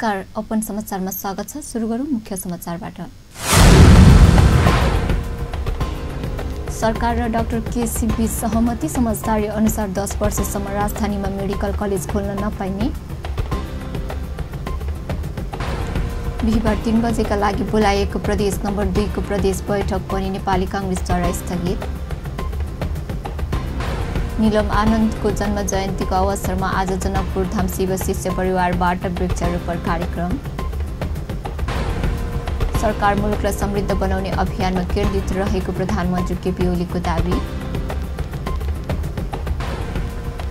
नमस्कार, अपन समाचारमा स्वागत छ। सुरु गरौँ मुख्य समाचारबाट। सरकार र डाक्टर केसी बीच सहमति, समझदारी अनुसार 10 वर्षसम्म राजधानीमा मेडिकल कलेज खोल्न नपाइने। बिहिबार 3 बजेका लागि बोलाइएको प्रदेश नम्बर 2 को प्रदेश बैठक पनि नेपाली कांग्रेसद्वारा स्थगित। नीलम आनन्दको जन्म जयन्तीको अवसरमा आज जनकपुर धाम शिव शिष्य परिवारबाट वृक्षारोपण कार्यक्रम। सरकार मुलुकलाई समृद्ध बनाउने अभियानमा केन्द्रित रहेको प्रधानमन्त्री केपी ओलीको दावी।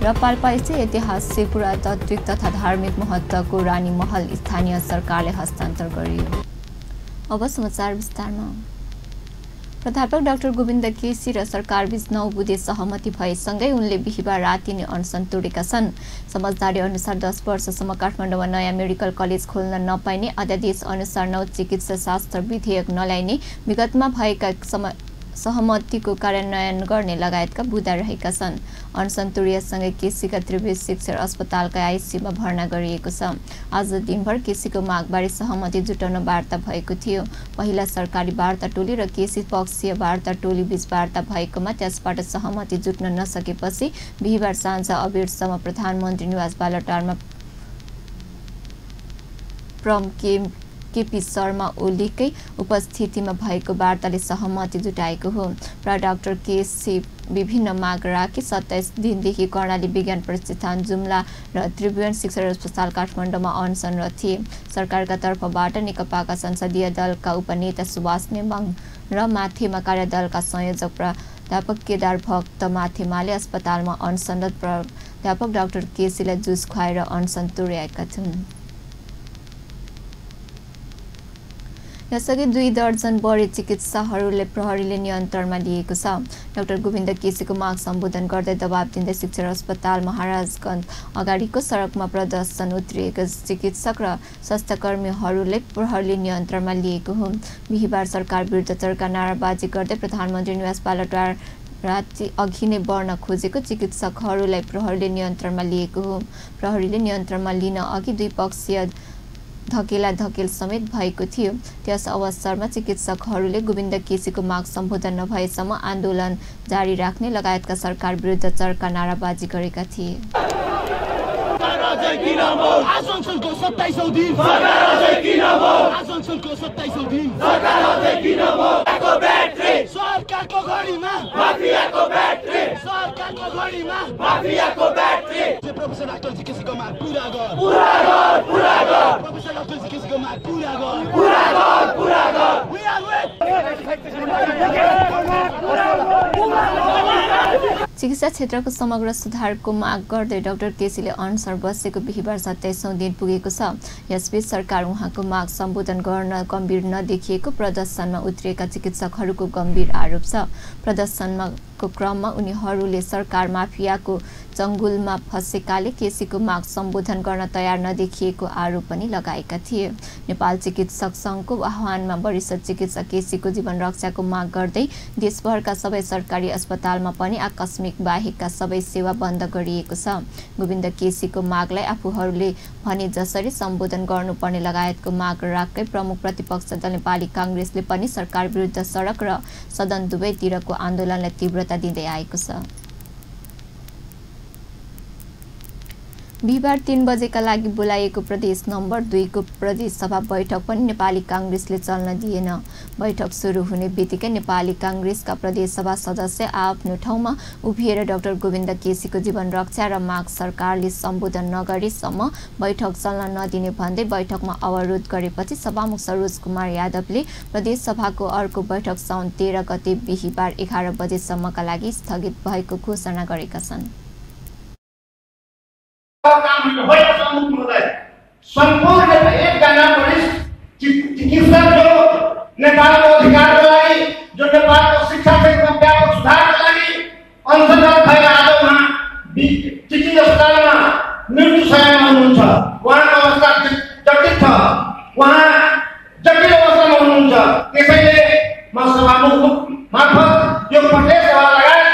र पाल्पास्थित ऐतिहासिक पुरातात्विक तथा धार्मिक महत्त्वको रानी महल स्थानीय सरकारले हस्तान्तर गरियो। अब समाचार विस्तारमा। प्राध्यापक डाक्टर गोविन्द केसी र सरकारबीच 9 बुँदे सहमति भएसँगै उनले बिहिबार राति नै अनसन तोडेका छन्। समझदारी अनुसार 10 वर्षसम्म काठमाडौँमा नयाँ मेडिकल कलेज खोल्न नपाइने, अध्यादेश अनुसार 9 चिकित्सा शास्त्र विधेयक नल्याइने, विगतमा भएका सहमतिको कार्यान्वयन गर्ने लगायतका बुँदा रहेका छन्। अनसन तोडिएसँगै केसीका त्रिवेणी शिक्षण अस्पतालका आइसियुमा भर्ना गरिएको छ। आज दिनभर केसीको मागबारे सहमति जुटाउन वार्ता भएको थियो। पहिला सरकारी वार्ता टोली र केसी पक्षीय वार्ता टोली बीच वार्ता भएकोमा त्यसबाट सहमति जुट्न नसकेपछि बिहिबार साँझ अबेरसम्म प्रधानमन्त्री निवास बालुवाटारमा प्रम केपी शर्मा ओलीकै उपस्थितिमा भएको वार्ताले सहमति जुटाएको हो। प्रा डाक्टर केसी विभिन्न माग राखी 27 दिनदेखि कर्णाली विज्ञान प्रतिष्ठान जुम्ला र त्रिभुवन शिक्षण अस्पताल काठमाडौँमा अनसनरत थिए। सरकारका तर्फबाट नेकपाका संसदीय दलका उपनेता सुभाष नेमाङ र माथेमा कार्यदलका संयोजक प्राध्यापक केदार भक्त माथेमाले अस्पतालमा अनसनरत प्राध्यापक डाक्टर केसीलाई जुस खुवाएर अनसन तोड्याएका छन्। यसअघि 2 दर्जन बढी चिकित्साहरूले प्रहरीले नियन्त्रणमा लिएको छ। डाक्टर गोविन्द केसीको माग सम्बोधन गर्दै दबाब दिँदै शिक्षण अस्पताल महाराजगञ्ज अगाडिको सडकमा प्रदर्शन उत्रिएका चिकित्सक र स्वास्थ्यकर्मीहरूले प्रहरीले नियन्त्रणमा लिएको हो। बिहिबार सरकार विरुद्ध तर्का नाराबाजी गर्दै प्रधानमन्त्री निवास बालुवाटार राति अघि नै बढ्न खोजेको चिकित्सकहरूलाई प्रहरीले नियन्त्रणमा लिएको हो। प्रहरीले नियन्त्रणमा लिन अघि द्विपक्षीय धकेल समेत भएको थियो। त्यस अवसरमा चिकित्सकहरूले गोविन्द केसीको माग सम्बोधन नभएसम्म आन्दोलन जारी राख्ने लगायतका सरकार विरुद्ध चर्का नाराबाजी गरेका थिए। चिकित्सा क्षेत्रको समग्र सुधारको माग गर्दै डाक्टर केसीले अनसन बसेको बिहिबार 27औं दिन पुगेको छ। यसबीच सरकार उहाँको माग सम्बोधन गर्न गम्भीर नदेखिएको प्रदर्शनमा उत्रिएका चिकित्सकहरूको गम्भीर आरोप छ। प्रदर्शनको क्रममा उनीहरूले सरकार माफियाको चङ्गुलमा फँसेकाले केसीको माग सम्बोधन गर्न तयार नदेखिएको आरोप पनि लगाएका थिए। नेपाल चिकित्सक सङ्घको आह्वानमा वरिष्ठ चिकित्सक केसीको जीवन रक्षाको माग गर्दै देशभरका सबै सरकारी अस्पतालमा पनि आकस्मिक बाहेकका सबै सेवा बन्द गरिएको छ। गोविन्द केसीको मागलाई आफूहरूले भने जसरी सम्बोधन गर्नुपर्ने लगायतको माग राख्दै प्रमुख प्रतिपक्ष दल नेपाली कांग्रेसले पनि सरकार विरुद्ध सडक र सदन दुवैतिरको आन्दोलनलाई तीव्रता दिँदै आएको छ। बिहिबार 3 बजेका लागि बोलाइएको प्रदेश नम्बर 2 को प्रदेश सभा बैठक पनि नेपाली कांग्रेसले चल्न दिएन। बैठक सुरु हुने बित्तिकै नेपाली कांग्रेसका प्रदेश सभा सदस्य आफ्नो ठाउँमा उभिएर डाक्टर गोविन्द केसीको जीवन रक्षा र माग सरकारले सम्बोधन नगरेसम्म बैठक चल्न नदिने भन्दै बैठकमा अवरोध गरेपछि सभामुख सरोज कुमार यादवले प्रदेश सभाको अर्को बैठक साउन 13 गते बिहिबार 11 बजेसम्मका लागि स्थगित भएको घोषणा गरेका छन्। संपूर्ण एकजना वरिष्ठ चिकित्सक जो नेपालको अधिकारको लागि, जो नेपालको शिक्षा क्षेत्रमा व्यापक सुधारको लागि अनसनरत भएर आज उहाँ चिकित्सा अस्पतालमा मृत्यु शय्यामा हुनुहुन्छ। उहाँको अवस्था जटिल छ, उहाँ जटिल अवस्थामा हुनुहुन्छ। त्यसैले म सभामुख मार्फत यो प्रदेश सभा लगायत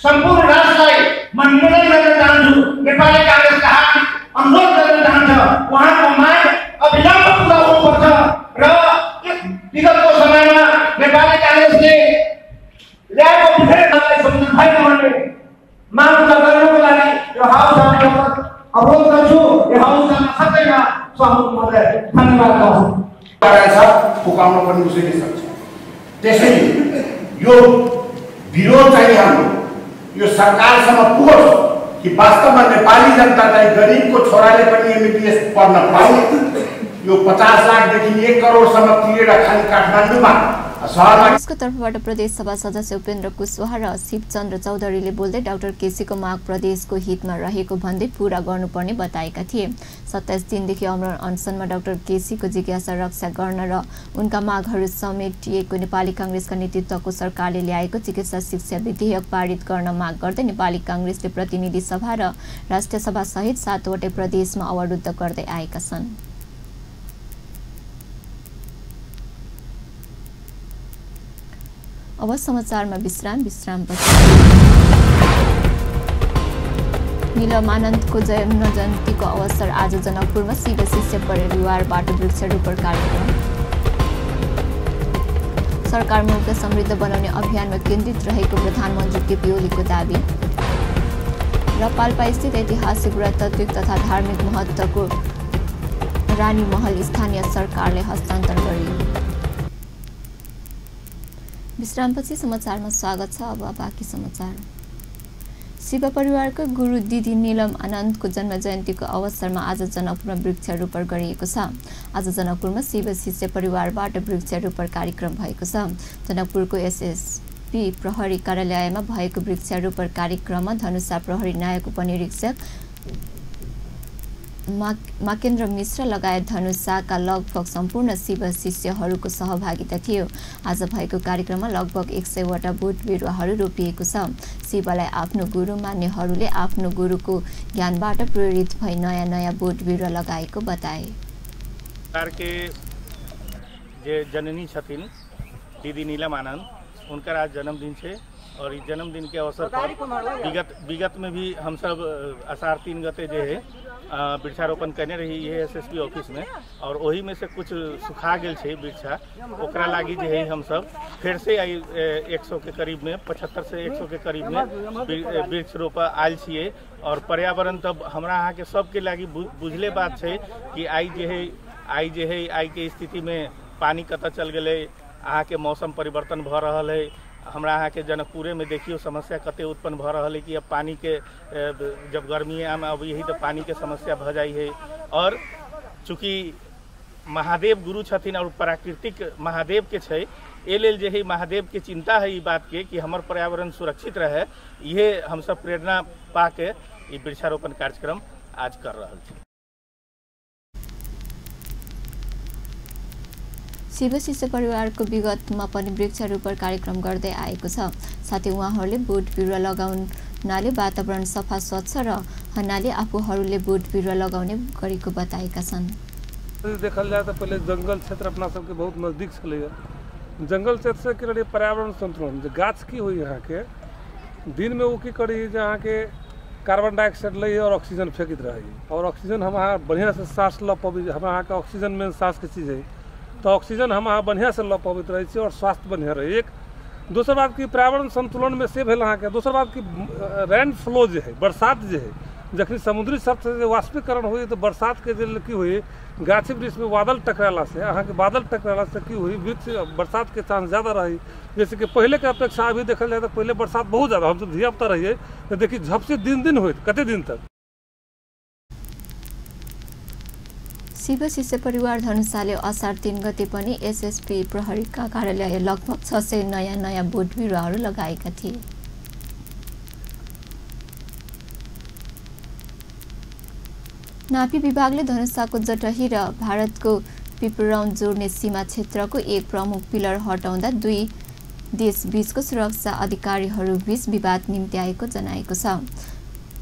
सम्पूर्ण राष्ट्रलाई म निवेदन गर्न चाहन्छु, नेपाली कांग्रेसका हात अनुरोध गर्न चाहन्छ, उहाँको माग अभियान नेपाली कांग्रेसले ल्याएको विधेयकलाई संशोधन भएन भन्ने माग गर्नको लागि यो हाउसमा अवरोध गर्छु। यो हाउसमा सबैमा सहयोग महोदय धन्यवाद गर्छु। फुकाउन पनि उसैले सक्छ। त्यसैले यो विरोध चाहिँ हाम्रो यो सरकारसँग पुगोस् कि वास्तवमा नेपाली जनतालाई गरिबको छोराले पनि एमबीबीएस पढ्न पाउने। यो 50 लाखदेखि 1 करोडसम्म तिरेर खाली काठमाडौँमा कांग्रेसको तर्फबाट प्रदेश सभा सदस्य उपेन्द्र कुशवाहा र शिवचन्द्र चौधरीले बोल्दै डाक्टर केसीको माग प्रदेशको हितमा रहेको भन्दै पूरा गर्नुपर्ने बताएका थिए। 27 दिनदेखि अमरण अनसनमा डाक्टर केसीको जिज्ञासा रक्षा गर्न र उनका मागहरू समेटिएको नेपाली कांग्रेसका नेतृत्वको सरकारले ल्याएको चिकित्सा शिक्षा विधेयक पारित गर्न माग गर्दै नेपाली कांग्रेसले प्रतिनिधि सभा र राष्ट्रिय सभा सहित 7 वटै प्रदेशमा अवरुद्ध गर्दै आएका छन्। अब समाचारमा विश्रामपछि नीलम आनन्दको जन्म जयन्तीको अवसर आज जनकपुरमा शिव शिष्य परिवारबाट वृक्षारोपण कार्यक्रम। सरकार मुलुकलाई समृद्ध बनाउने अभियानमा केन्द्रित रहेको प्रधानमन्त्री केपी ओलीको दाबी र पाल्पास्थित ऐतिहासिक पुरातात्विक तथा धार्मिक महत्त्वको रानी महल स्थानीय सरकारले हस्तान्तरण गरियो। विश्रामपछि समाचारमा स्वागत छ। अब बाँकी समाचार। शिव परिवारको गुरु दिदी नीलम आनन्दको जन्म जयन्तीको अवसरमा आज जनकपुरमा वृक्षारोपण गरिएको छ। आज जनकपुरमा शिव शिष्य परिवारबाट वृक्षारोपण कार्यक्रम भएको छ। जनकपुरको एसएसपी प्रहरी कार्यालयमा भएको वृक्षारोपण कार्यक्रममा धनुषा प्रहरी नायक उपनिरीक्षक माकेन्द्र मिश्र लगायत धनुषाका लगभग सम्पूर्ण शिव शिष्यहरूको सहभागिता थियो। आज भएको कार्यक्रममा लगभग 100 वटा बोट बिरुवाहरू रोपिएको छ। शिवलाई आफ्नो गुरु मान्नेहरूले आफ्नो गुरुको ज्ञानबाट प्रेरित भई नयाँ नयाँ बोट बिरुवा लगाएको बताए। जननी छथिन दीदी नीलम आनंद, उनका आज जन्मदिन है और इस जन्मदिन के अवसर पर विगत में भी हम सब आषाढ़ 3 गते जो है वृक्षारोपण करने रही है एसएसपी ऑफिस में, और वही में से कुछ सुखा गेल छे वृक्षा, ओकरा लागी जो है हम सब फिर से 100 के करीब में 75 से 100 के करीब में वृक्ष रोपा आयल छिए। और पर्यावरण तब हमरा यहाँ के सबके लागी बुझले बात है कि आई के स्थिति में पानी कतऽ चल गए, अहाँ के मौसम परिवर्तन भ रहा है। हमरा यहाँ के जनकपुरे में देखियो समस्या कते उत्पन्न भ रहा है कि अब पानी के जब गर्मी आम अब यही तो पानी के समस्या भ जाई है। और चूँकि महादेव गुरु छथिन और प्राकृतिक महादेव के छै, ए लेल जे है महादेव के चिंता है ई बात के कि हमर पर्यावरण सुरक्षित रहे, ये हम सब प्रेरणा पा के ई वृक्षारोपण कार्यक्रम आज कर रहा है। शिव शिष्य परिवारको विगतमा पनि वृक्षारोपण कार्यक्रम गर्दै आएको छ। साथै उहाँहरूले बोट बिरुवा लगाउनाले वातावरण सफा स्वच्छ रहनाले आफूहरूले बोट बिरुवा लगाउने गरेको बताएका छन्। देखल जाए तो पहले जंगल क्षेत्र अपना सबके बहुत नजदीक छलै। जंगल क्षेत्र से की रही पर्यावरण संतुलन गाछ की हुई यहाँ के दिन में वो की करी जहाँ के कार्बन डाइऑक्साइड लै और ऑक्सीजन फेंकित रही, और ऑक्सीजन हम यहाँ बढ़िया से सांस ल पबी। हम यहाँ के ऑक्सीजन में सांस के चीज़ है, तो ऑक्सीजन हम यहाँ बढ़िया से ल पबैत रहे और स्वास्थ्य बढ़िया रहे। एक दोसर बात की पर्यावरण संतुलन में से भेल अहाँ के। दोसर बात की रेन फ्लो जो है, बरसात जो है, जखनी समुद्री सतह से वाष्पीकरण हुई तो बरसात के जल की हुई गाछी वृक्ष में बादल टकराला से अहाँ के बादल टकराला से की हुई वृक्ष बरसात के चांस ज़्यादा रही। जैसे कि पहले के अपेक्षा अभी देखल जाए तो पहले बरसात बहुत ज़्यादा, हम सब धियापुता रहिए तो देखिए झपसे दिन हुई कते दिन तक। शिव शिष्य परिवार धनुषाले असार 3 गते पनि एसएसपी प्रहरीका कार्यालय लगभग 600 नयाँ बोट बिरुवाहरू लगाएका थिए। नापी विभागले धनुषाको जटही र भारतको पिपराउन जोड्ने सीमा क्षेत्रको एक प्रमुख पिलर हटाउँदा दुई देश बीचको सुरक्षा अधिकारीहरू बीच विवाद निम्त्याएको जनाएको छ।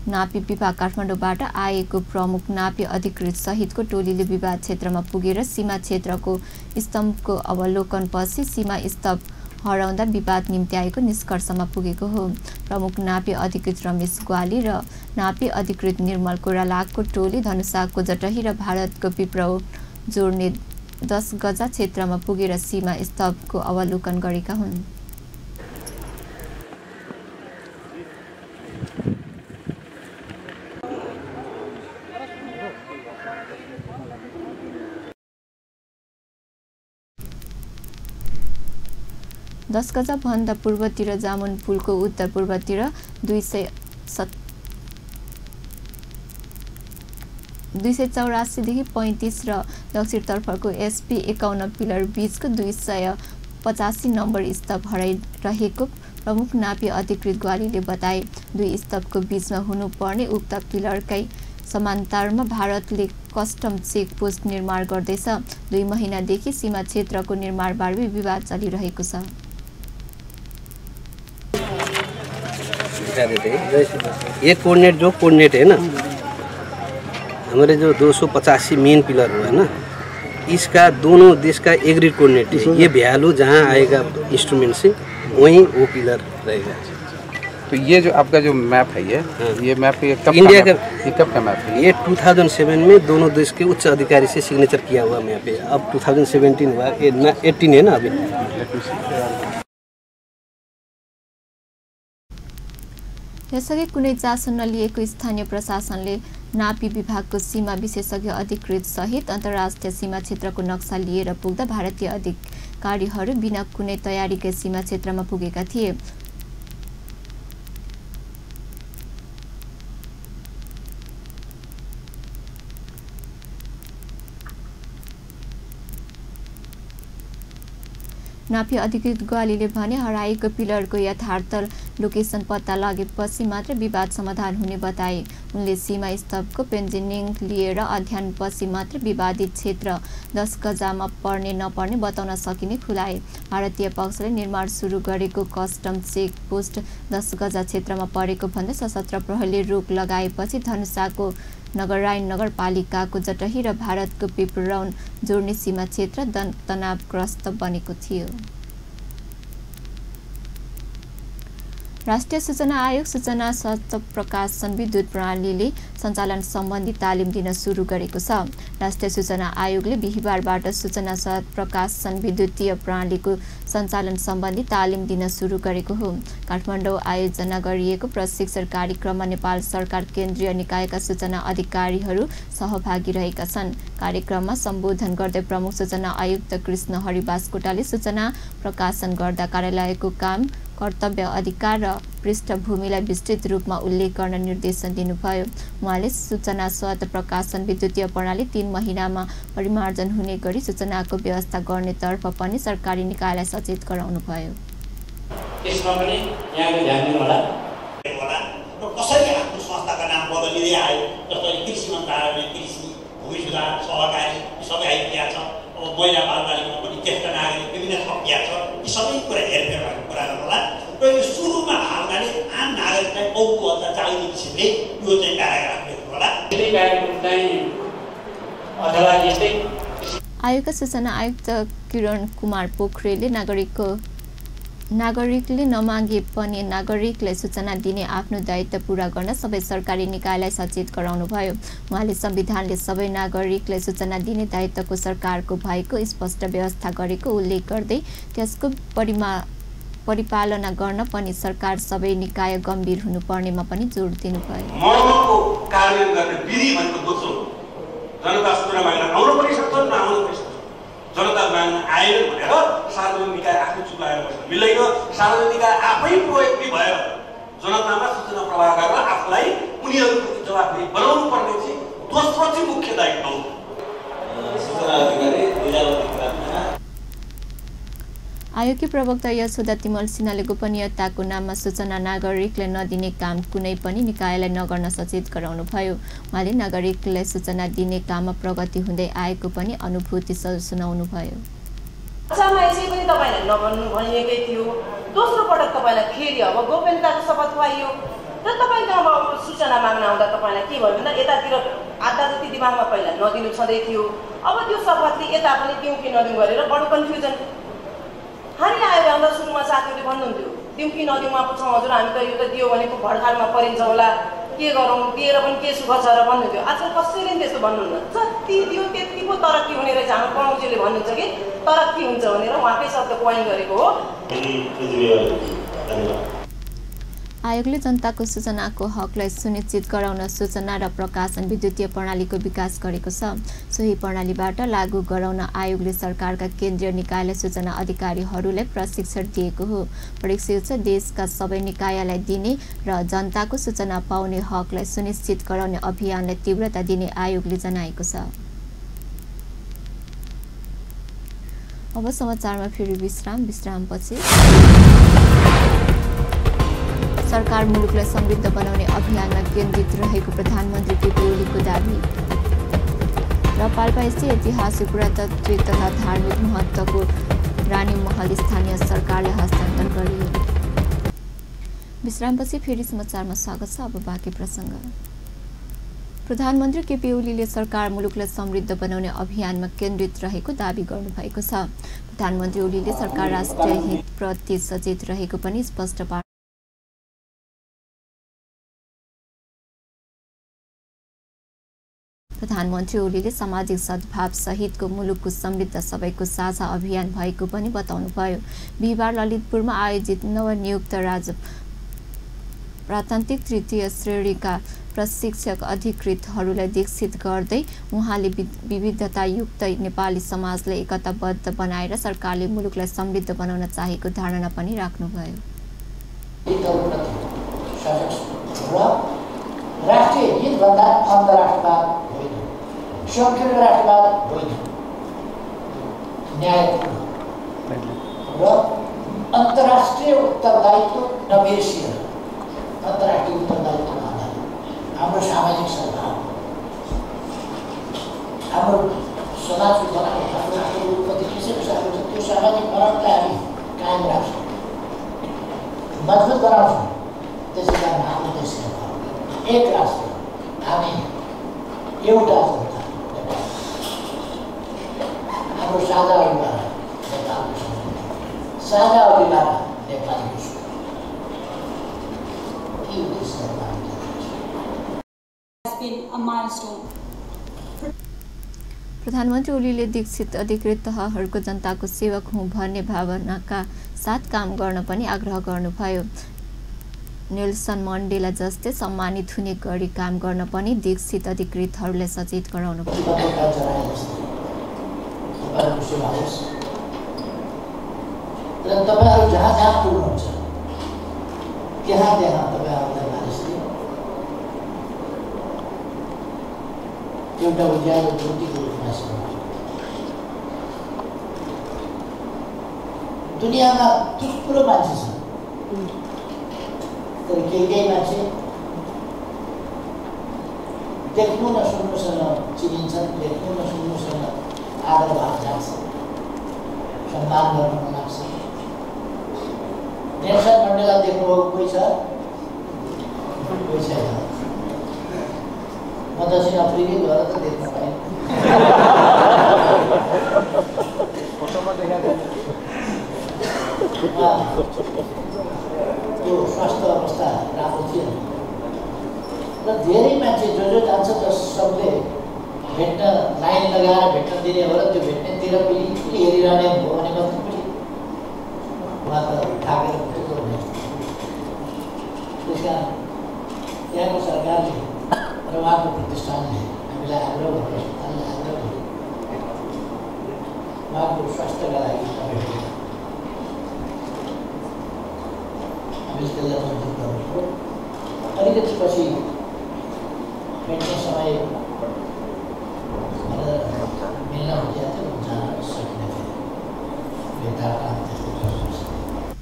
नापी विभाग काठमाडौँबाट आएको प्रमुख नापी अधिकृत सहितको टोलीले विवाद क्षेत्रमा पुगेर सीमा क्षेत्रको स्तम्भको अवलोकनपछि सीमा स्तम्भ हराउँदा विवाद निम्त्याएको निष्कर्षमा पुगेको हो। प्रमुख नापी अधिकृत रमेश ग्वाली र नापी अधिकृत निर्मल कोइरालाको टोली धनुषाको जटही र भारतको पिपराउन जोड्ने 10 गजा क्षेत्रमा पुगेर सीमा स्तम्भको अवलोकन गरेका हुन्। दस गजा भन्दा पूर्वतिर जामुन पुलको उत्तर पूर्वतिर 284 देखि 35 र दक्षिणतर्फको SP 51 पिलर बीचको 285 नम्बर स्तम्भ हराइरहेको प्रमुख नापी अधिकृत ग्वालीले बताए। दुई स्तम्भको बीचमा हुनुपर्ने उक्त पिलरकै समान्तरमा भारतले कस्टम चेक पोस्ट निर्माण गर्दैछ। 2 महिनादेखि सीमा क्षेत्रको निर्माणबारे विवाद चलिरहेको छ। ये कोऑर्डिनेट जो कोऑर्डिनेट है ना, हमारे जो 285 मेन पिलर हुआ है ना, इसका दोनों देश का एग्रीड कोऑर्डिनेट है। ये भ्यालू जहाँ आएगा इंस्ट्रूमेंट से वहीं वो पिलर रहेगा। तो ये जो आपका जो मैप है ये मैप कब इंडिया का ये कब का मैप है? ये 2007 में दोनों देश के उच्च अधिकारी से सिग्नेचर किया हुआ मैप है। अब 2017 हुआ, 18 है ना अभी। यसअघि कुनै चासो नलिएको स्थानीय प्रशासनले नापी विभागको सीमा विशेषज्ञ अधिकृत सहित अन्तर्राष्ट्रिय सीमा क्षेत्रको नक्सा लिएर पुग्दा भारतीय अधिकारीहरू बिना कुनै तयारीकै सीमा क्षेत्रमा पुगेका थिए। नापी अधिकृत ग्वालीले भने हराएको पिलरको यथार्थ लोकेसन पत्ता लागेपछि मात्र विवाद समाधान हुने बताए। उनले सीमा स्तम्भको पेन्जिनिङ लिएर अध्ययनपछि मात्र विवादित क्षेत्र 10 गजामा पर्ने नपर्ने बताउन सकिने खुलाए। भारतीय पक्षले निर्माण सुरु गरेको कस्टम चेक पोस्ट 10 गजा क्षेत्रमा परेको भन्दै सशस्त्र प्रहरीले रोक लगाएपछि धनुषाको नगररायन नगरपालिकाको जटही र भारतको पिपरौन जोड्ने सीमा क्षेत्र तनावग्रस्त बनेको थियो। राष्ट्रिय सूचना आयोग सूचना सतत प्रकाशन विद्युत प्रणालीले सञ्चालन सम्बन्धी तालिम दिन सुरु गरेको छ। राष्ट्रिय सूचना आयोगले बिहिबारबाट सूचना सतत प्रकाशन विद्युतीय प्रणालीको सञ्चालन सम्बन्धी तालिम दिन सुरु गरेको हो। काठमाडौँ आयोजना गरिएको प्रशिक्षण कार्यक्रममा नेपाल सरकार केन्द्रीय निकायका सूचना अधिकारीहरू सहभागी रहेका छन्। कार्यक्रममा सम्बोधन गर्दै प्रमुख सूचना आयुक्त कृष्ण हरि बास्कोटाले सूचना प्रकाशन गर्दा कार्यालयको काम, कर्तव्य, अधिकार र पृष्ठभूमिलाई विस्तृत रूपमा उल्लेख गर्न निर्देशन दिनुभयो। उहाँले सूचना स्वत प्रकाशन विद्युतीय प्रणाली 3 महिनामा परिमार्जन हुने गरी सूचनाको व्यवस्था गर्नेतर्फ पनि सरकारी निकायलाई सचेत गराउनुभयो। यसमा पनि यहाँले ध्यान दिनु होला र कसरी आफ्नो संस्थाको नाम बदलिँदै आयो। जस्तै कृषि मन्त्रालयले कृषि, भूमि सुधार, सहकारी सबै आइदिया छ। अब महिला बालबालिकामा पनि ज्येष्ठ नागरिक विभिन्न थपिया छ। यी सबै कुरा हेरफेर भएको कुरा गर्नुहोला र यो सुरुमा हाल्नाले आम नागरिकलाई औको अझ चाहिने किसिमले यो चाहिँ कार्यक्रम हेर्नु होला। यही कार्यक्रम चाहिँ अथवा यस्तै आयोगका सूचना आयुक्त किरण कुमार पोखरेलले नागरिकले नमागे पनि नागरिकलाई सूचना दिने आफ्नो दायित्व पूरा गर्न सबै सरकारी निकायलाई सचेत गराउनुभयो। उहाँले संविधानले सबै नागरिकलाई सूचना दिने दायित्वको सरकारको भएको स्पष्ट व्यवस्था गरेको उल्लेख गर्दै त्यसको परिपालना गर्न पनि सरकार सबै निकाय गम्भीर हुनुपर्नेमा पनि जोड दिनुभयो। महँगोको कार्यान्वयन गर्ने विधि भनेको दोस्रो जनता सूचना माग्न आउनु पनि सक्छ, नआउनु पनि सक्छ। जनता माग्न आएन भनेर सार्वजनिक निकाय आफै चुप लागेर बस्न मिल्दैन। सार्वजनिक निकाय आफै प्रोएक्टिभ भएर जनतामा सूचना प्रवाह गरेर आफूलाई उनीहरूप्रति जवाफदेही बनाउनु पर्ने चाहिँ दोस्रो चाहिँ मुख्य दायित्व हो। सूचना अधिकारी आयोगकी प्रवक्ता यशोदा तिमल सिन्हाले गोपनीयताको नाममा सूचना नागरिकलाई नदिने काम कुनै पनि निकायलाई नगर्न सचेत गराउनुभयो। उहाँले नागरिकलाई सूचना दिने काममा प्रगति हुँदै आएको पनि अनुभूति सुनाउनुभयो। यसै पनि तपाईँलाई नभन्नु भनिएकै थियो। दोस्रो पटक तपाईँलाई फेरि अब गोपनीयताको शपथ खुवाइयो र तपाईँको अब सूचना माग्न आउँदा तपाईँलाई के भयो भन्दा यतातिर आधा जति दिमागमा पहिला नदिनु छँदै थियो। अब त्यो शपथले यता पनि दिउँ कि नदिउँ गरेर बडो कन्फ्युजन हामी आएर आउँदा सुरुमा साथीहरूले भन्नुहुन्थ्यो दिउँ कि नदिउँ पुछौँ हजुर हामी त यो त दियो भनेको भडखाडमा परिन्छ होला, के गरौँ, दिएर पनि के सुख छ र भन्नुहुन्थ्यो। आजकल कसैले पनि त्यस्तो भन्नुहुन्न। जति दियो त्यति पो तरक्की हुने रहेछ। हाम्रो प्रमुखजीले भन्नुहुन्छ कि तरक्की हुन्छ भनेर उहाँकै शब्द कोइन गरेको हो। आयोगले जनताको सूचनाको हकलाई सुनिश्चित गराउन सूचना र प्रकाशन विद्युतीय प्रणालीको विकास गरेको छ। सोही प्रणालीबाट लागू गराउन आयोगले सरकारका केन्द्रीय निकायलाई सूचना अधिकारीहरूलाई प्रशिक्षण दिएको हो। प्रशिक्षण देशका सबै निकायलाई दिने र जनताको सूचना पाउने हकलाई सुनिश्चित गराउने अभियानलाई तीव्रता दिने आयोगले जनाएको छ। अब समाचारमा फेरि विश्रामपछि सरकार मुलुकलाई समृद्ध बनाउने अभियानमा केन्द्रित रहेको प्रधानमन्त्री केपी ओलीको दाबी र पाल्पास्थित ऐतिहासिक पुरातात्विक तथा धार्मिक महत्त्वको रानी महल स्थानीय सरकारले हस्तान्तरण गरियो। विश्रामपछि फेरि समाचारमा स्वागत छ। अब बाँकी प्रसङ्ग। प्रधानमन्त्री केपी ओलीले सरकार मुलुकलाई समृद्ध बनाउने अभियानमा केन्द्रित रहेको दाबी गर्नुभएको छ। प्रधानमन्त्री ओलीले सरकार राष्ट्रिय हितप्रति सचेत रहेको पनि स्पष्ट पार्नु। प्रधानमन्त्री ओलीले सामाजिक सद्भाव सहितको मुलुकको समृद्ध सबैको साझा अभियान भएको पनि बताउनुभयो। बिहिबार ललितपुरमा आयोजित नवनियुक्त प्रान्तिक तृतीय श्रेणीका प्रशिक्षक अधिकृतहरूलाई दीक्षित गर्दै उहाँले विविधतायुक्त नेपाली समाजलाई एकताबद्ध बनाएर सरकारले मुलुकलाई समृद्ध बनाउन चाहेको धारणा पनि राख्नुभयो। राष्ट्रिय हितभन्दा अन्तर्राष्ट्रवाद होइन, संकीर्ण राष्ट्रवाद होइन, न्यायपूर्ण र अन्तर्राष्ट्रिय उत्तरदायित्व नबिर्सिएर अन्तर्राष्ट्रिय उत्तरदायित्व हाम्रो सामाजिक सद्भाव, हाम्रो समाजको बनावट, हाम्रो उत्पत्ति कसरी सकेको छ त्यो सामाजिक बनावटलाई हामी कायम राख्छौँ, मजबुत बनाउँछौँ। त्यसै कारण हाम्रो देशको एक राष्ट्र, हामी एउटा जनता, हाम्रो साझा अभियान नेपालको साझा अभियान नेपालीको के उद्देश्य प्रधानमन्त्री ओलीले दीक्षित अधिकृत तहहरूको जनताको सेवक हुँ भन्ने भावनाका साथ काम गर्न पनि आग्रह गर्नुभयो। नेल्सन मण्डेला जस्तै सम्मानित हुने गरी काम गर्न पनि दीक्षित अधिकृतहरूलाई सचेत गराउनु भयो। तपाईहरु जहाँ जहाँ पुग्नुहुन्छ त्यहाँ त्यहाँ तपाईहरुलाई मानिसले एउटा उज्यालो ज्योतिको रूपमा स्मरण। दुनियाँमा थुप्रो मान्छे छ, तर केही मान्छे देख्नु न सुन्नुसँग चिनिन्छन्, देख्नु न सुन्नुसँग आदर भाव जान्छ, सम्मान गर्न मन लाग्छ। नेल्सन मण्डेला देख्नुभएको कोही छ? कोही छैन। म दक्षिण अफ्रिकै गएर त देख्न पाएँ। फोटोमा देखाएको त्यो स्वास्थ्य अवस्था राम्रो थिएन र धेरै मान्छे जो जान्छ त सबले भेट्न लाइन लगाएर भेट्न दिने हो र त्यो भेट्नेतिर पिली हेरिरहने हो भने मात्र पनि उहाँ त थाकेर फुटेको हुने। त्यस कारण त्यहाँको सरकारले र उहाँको प्रतिष्ठानले हामीलाई आग्रह गरे, अस्पतालले आग्रह गरे उहाँको स्वास्थ्यका लागि तपाईँ त्यसलाई मजबुत गर्नु। अलिकति पछि भेट्ने समय मिल्न जान सकिने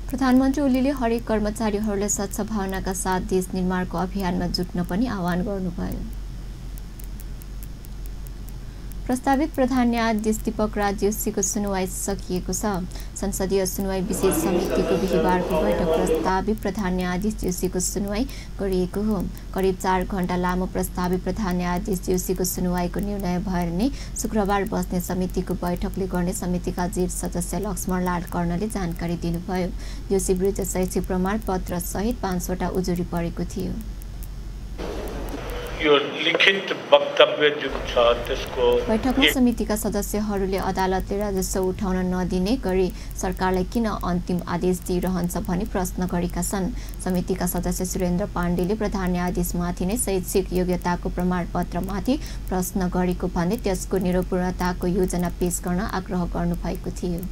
प्रधानमन्त्री ओलीले हरेक कर्मचारीहरूलाई स्वच्छ भावनाका साथ देश निर्माणको अभियानमा जुट्न पनि आह्वान गर्नुभयो। प्रस्तावित प्रधान न्यायाधीश दीपक राज जोशीको सुनवाई सकिएको छ। संसदीय सुनवाई विशेष समितिको बिहिबारको बैठक प्रस्तावित प्रधान न्यायाधीश जोशीको सुनवाई गरिएको हो। करिब 4 घण्टा लामो प्रस्तावित प्रधान न्यायाधीश जोशीको सुनवाईको निर्णय भएर नै शुक्रबार बस्ने समितिको बैठकले गर्ने समितिका जीर्ण सदस्य लक्ष्मणलाल कर्णले जानकारी दिनुभयो। जोशी विरुद्ध शैक्षिक प्रमाणपत्र सहित 5 वटा उजुरी परेको थियो। यो लिखित वक्तव्य जुन छ त्यसको बैठकमा समितिका सदस्यहरूले अदालतले राजस्व उठाउन नदिने गरी सरकारलाई किन अन्तिम आदेश दिइरहन्छ भनी प्रश्न गरेका छन्। समितिका सदस्य सुरेन्द्र पाण्डेले प्रधान न्यायाधीशमाथि नै शैक्षिक योग्यताको प्रमाणपत्रमाथि प्रश्न गरेको भन्दै त्यसको निरपूर्णताको योजना पेश गर्न आग्रह गर्नुभएको थियो।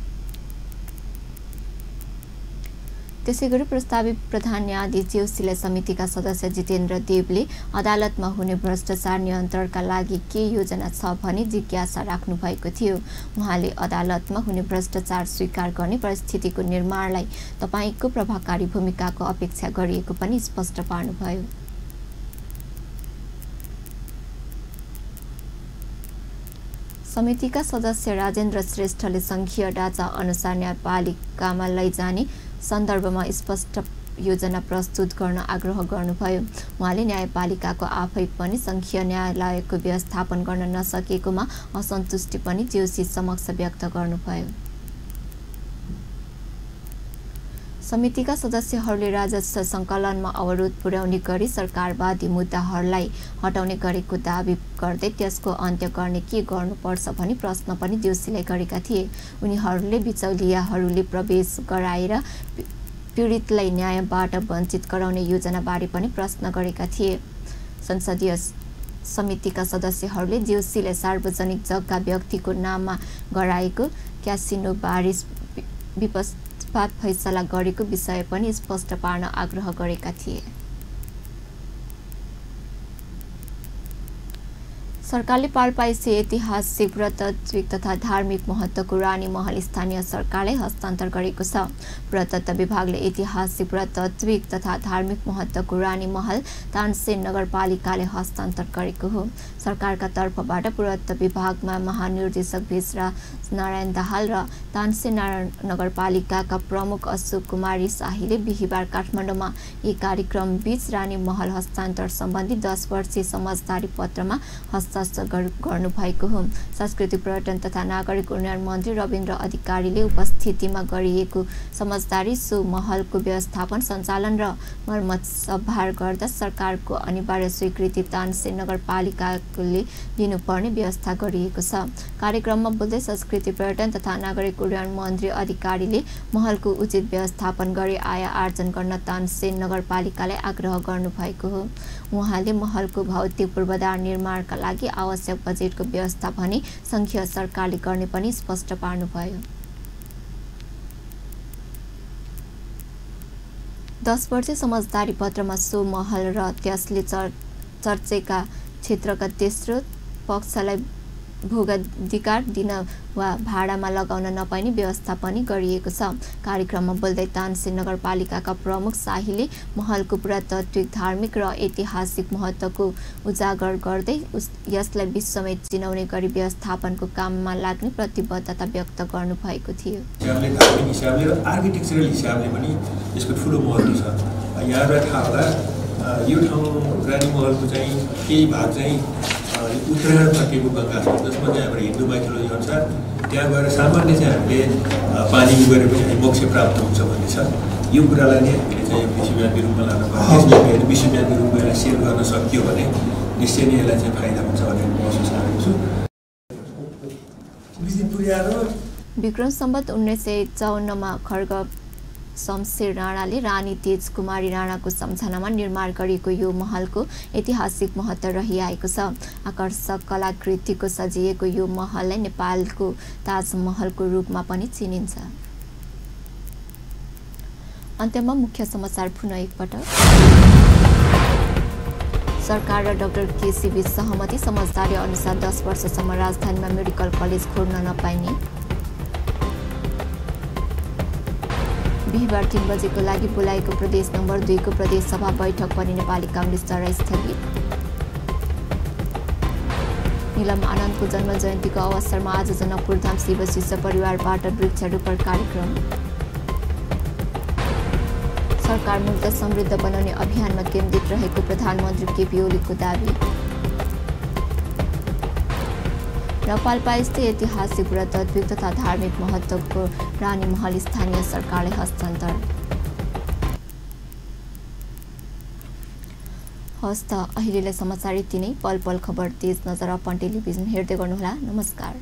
त्यसैगरी प्रस्तावित प्रधान न्यायाधीश जेउसीलाई समितिका सदस्य जितेन्द्र देवले अदालतमा हुने भ्रष्टाचार नियन्त्रणका लागि के योजना छ भनी जिज्ञासा राख्नु भएको थियो। उहाँले अदालतमा हुने भ्रष्टाचार स्वीकार गर्ने परिस्थितिको निर्माणलाई तपाईको प्रभावकारी भूमिकाको अपेक्षा गरिएको पनि स्पष्ट पार्नुभयो। समितिका सदस्य राजेन्द्र श्रेष्ठले संघीय ढाँचा अनुसार न्यायपालिकामा लैजाने सन्दर्भमा स्पष्ट योजना प्रस्तुत गर्न आग्रह गर्नुभयो। उहाँले न्यायपालिकाको आफै पनि संघीय न्यायालयको व्यवस्थापन गर्न नसकेकोमा असन्तुष्टि पनि जेउसी समक्ष व्यक्त गर्नुभयो। समितिका सदस्यहरूले राजस्व सङ्कलनमा अवरोध पुर्याउने गरी सरकारवादी मुद्दाहरूलाई हटाउने गरेको दाबी गर्दै त्यसको अन्त्य गर्ने के गर्नुपर्छ भनी प्रश्न पनि जेउसीलाई गरेका थिए। उनीहरूले बिचौलियाहरूले प्रवेश गराएर पीडितलाई न्यायबाट वञ्चित गराउने योजनाबारे पनि प्रश्न गरेका थिए। संसदीय समितिका सदस्यहरूले जेउसीलाई सार्वजनिक जग्गा व्यक्तिको नाममा गराएको क्यासिनोबारे विपक्षपात फैसला गरेको विषय पनि स्पष्ट पार्न आग्रह गरेका थिए। सरकारले पाल्पाइसी ऐतिहासिक पुरातात्विक तथा धार्मिक महत्त्वको रानी महल स्थानीय सरकारलाई हस्तान्तर गरेको छ। पुरातत्व विभागले ऐतिहासिक पुरातात्विक तथा धार्मिक महत्त्वको रानी महल तानसेन नगरपालिकाले हस्तान्तर गरेको हो। सरकारका तर्फबाट पुरातत्व विभागमा महानिर्देशक भेषराज नारायण दाहाल र तानसेन नगरपालिकाका प्रमुख अशोक कुमारी शाहीले बिहिबार काठमाडौँमा एक कार्यक्रम बीच रानी महल हस्तान्तर सम्बन्धी 10 वर्षीय समझदारी पत्रमा हस्ताक्षर गर्नुभएको हो। सांस्कृतिक पर्यटन तथा नागरिक उन्नयन मन्त्री रविन्द्र अधिकारीले उपस्थितिमा गरिएको समझदारी सो महलको व्यवस्थापन सञ्चालन र मर्मत सभार गर्दा सरकारको अनिवार्य स्वीकृति तानसेन नगरपालिकाले दिनुपर्ने व्यवस्था गरिएको छ। कार्यक्रममा बोल्दै संस्कृति पर्यटन तथा नागरिक उड्डयन मन्त्री अधिकारीले महलको उचित व्यवस्थापन गरी आय आर्जन गर्न तानसेन नगरपालिकालाई आग्रह गर्नुभएको हो। उहाँले महलको भौतिक पूर्वाधार निर्माणका लागि आवश्यक बजेटको व्यवस्था भने संघीय सरकारले गर्ने पनि स्पष्ट पार्नुभयो। 10 वर्षे समझदारी पत्रमा सो महल र त्यसले चर्चेका क्षेत्रका तेस्रो पक्षलाई भोगाधिकार दिन वा भाडामा लगाउन नपाइने व्यवस्था पनि गरिएको छ। कार्यक्रममा बोल्दै तानसेन नगरपालिकाका प्रमुख शाहीले महलको पुरातात्विक धार्मिक र ऐतिहासिक महत्त्वको उजागर गर्दै यसलाई विश्वमै चिनाउने गरी व्यवस्थापनको काममा लाग्ने प्रतिबद्धता व्यक्त गर्नुभएको थियो। धार्मिक हिसाबले र आर्किटेक्चरल हिसाबले पनि यसको ठुलो महत्त्व छ। यहाँबाट थाहा होला यो ठाउँ रानी महलको चाहिँ केही भाग चाहिँ उत्तरायण फर्केको गङ्गा छ, जसमा चाहिँ हाम्रो हिन्दू माइथोलोजी अनुसार त्यहाँ गएर सामान्य चाहिँ हामीले पानी गएर पनि हामी मोक्ष प्राप्त हुन्छ भन्ने छ। यो कुरालाई नै हामीले चाहिँ विश्वव्यापी रूपमा लानुपर्छ। विश्वव्यापी रूपमा यसलाई सेयर गर्न सकियो भने निश्चय नै यसलाई चाहिँ फाइदा हुन्छ भन्ने महसुस गरेको छु। विक्रम सम्वत 1954 खड्ग शमशेर राणाले रानी तेज कुमारी राणाको सम्झनामा निर्माण गरिएको यो महलको ऐतिहासिक महत्त्व रहिआएको छ। आकर्षक कलाकृतिको सजिएको यो महललाई नेपालको ताजमहलको रूपमा पनि चिनिन्छ। अन्त्यमा मुख्य समाचार पुनः एकपटक। सरकार र डाक्टर केसी बीच सहमति, समझदारी अनुसार 10 वर्षसम्म राजधानीमा मेडिकल कलेज खोल्न नपाइने। बिहिबार 3 बजेको लागि बोलाएको प्रदेश नम्बर 2 को प्रदेश सभा बैठक पनि नेपाली काङ्ग्रेस द्वारा स्थगित। नीलम आनन्दको जन्म जयन्तीको अवसरमा आज जनकपुरधाम शिव शिष्य परिवारबाट वृक्षारोपण कार्यक्रम। सरकार मुक्त समृद्ध बनाउने अभियानमा केन्द्रित रहेको प्रधानमन्त्री केपी ओलीको दावी। र पाल्पास्थित ऐतिहासिक पुरातात्विक तथा धार्मिक महत्त्वको रानी महल स्थानीय सरकारले हस्तान्तर। हस् त अहिलेलाई समाचार यति नै। पल पल खबर तेज नजर अपन टेलिभिजन हेर्दै गर्नुहोला। नमस्कार।